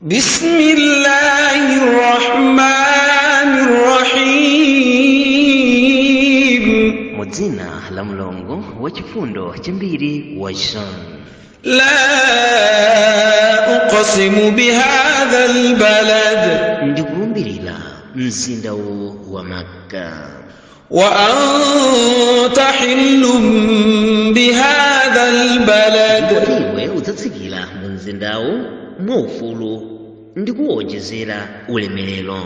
بسم الله الرحمن الرحيم. Mudzina la Mulungu wachifundo chambiri wachisoni. لا أقسم بهذا البلد. Ndikulumbirira mzinda wa Makka. وأنت حل بهذا البلد. Iwe udzatsikira mu mzindawu mwaufulu ndi kuwonjezera ulemerero.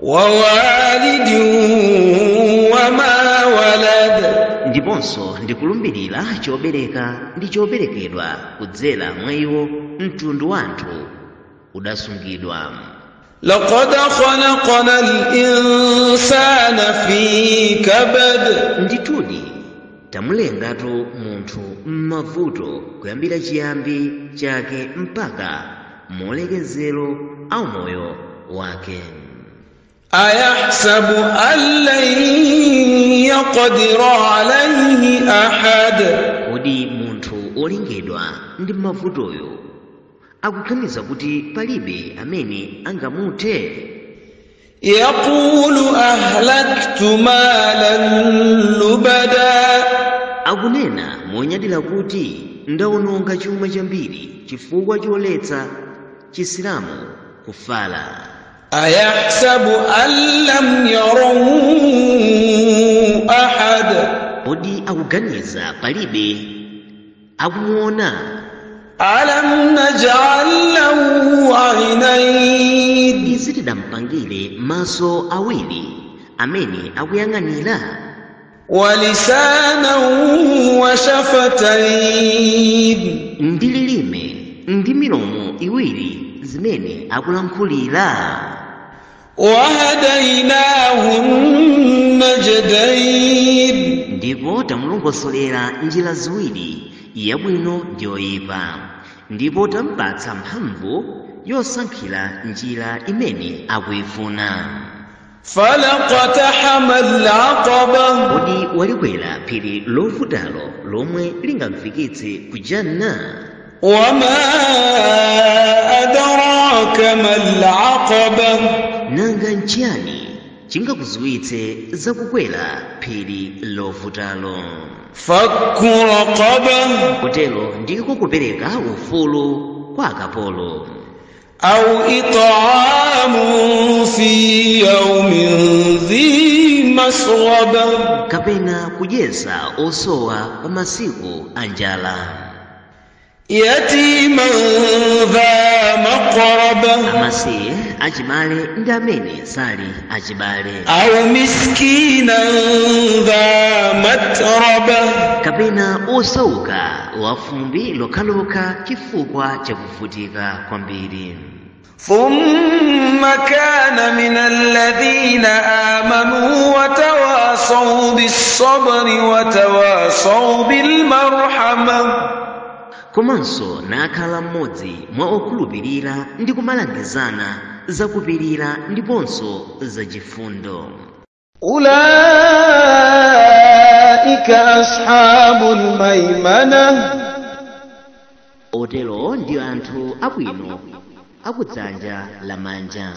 ووالد وما ولد. Ndiponso ndikulumbirira chobereka ndi choberekedwa kudzera mwa iwo mtundu wa anthu udasungidwa. لقد خلقنا الإنسان في كبد. Ndithudi tamulengatu munthu m'mavuto kuyambira chiyambi chake mpaka molekezero au moyo wake. أيحسب أن لن يقدر عليه أحد. Kodi munthu olengedwa ndi mavutoyo akuganiza kuti palibe amene angamuthe? يقول أهلكت مالا لبدا. Akunena monyadira kuti ndawononga chuma chambiri chifukwa choletsa Chisilamu kufala. أيحسب أن لم يره أحد. Kodi akuganiza palibe akumuona? ألم نجعل له عينين. Izi tidampangire maso awiri amene akuyang'anira. ولسانا وشفتين. Ndi lilime ndi milomo iwiri zimene akulankhulira. وهديناه النجدين. Ndipo tamulongosolera njira ziwiri, yabwino ndi yoyipa, ndipo tampatsa mphamvu yosankhira njira imene akuyifuna. فلقتحم العقبة. Kodi walikwera phiri lovutalo lomwe lingamfikitse ku Janna? وما أدراك ما العقبة. Nanga nchiyani chingakudziwitse zakukwera phiri lovutalo? فك رقبة. Kutero ndiko kupereka ufulu kwa akapolo. أو إطعام في يوم ذي مسغبة. Kapena kudyetsa osowa pa masiku a njala. يتيما ذا مقربة. Amasiye achibale ndi amene sali achibale. أو مسكينا ذا متربة. Kapena osauka wafumbi lokhalokha chifukwa chakuvutika kwambiri. ثم كان من الذين آمنوا وتواصوا بالصبر وتواصوا بالمرحمة. Komanso nakhala mmodzi mwa okhulupirira ndi kumalangizana zakupirira ndiponso zachifundo. أولئك أصحاب الميمنة. Otero ndi anthu abwino akudzanja lamanja.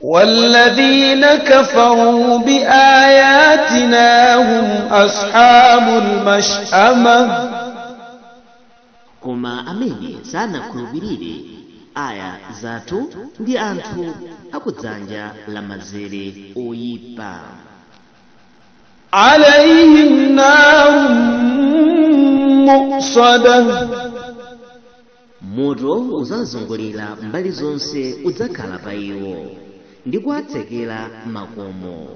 والذين كفروا بآياتنا هم أصحاب المشأمة. Koma amene sanakhulupirire aya zathu ndi anthu akudzanja lamanzere oyipa. عليهم نار مؤصدة. Moto udzazungulira mbali zonse udzakhala pa iwo ndi kuwatsekera makomo.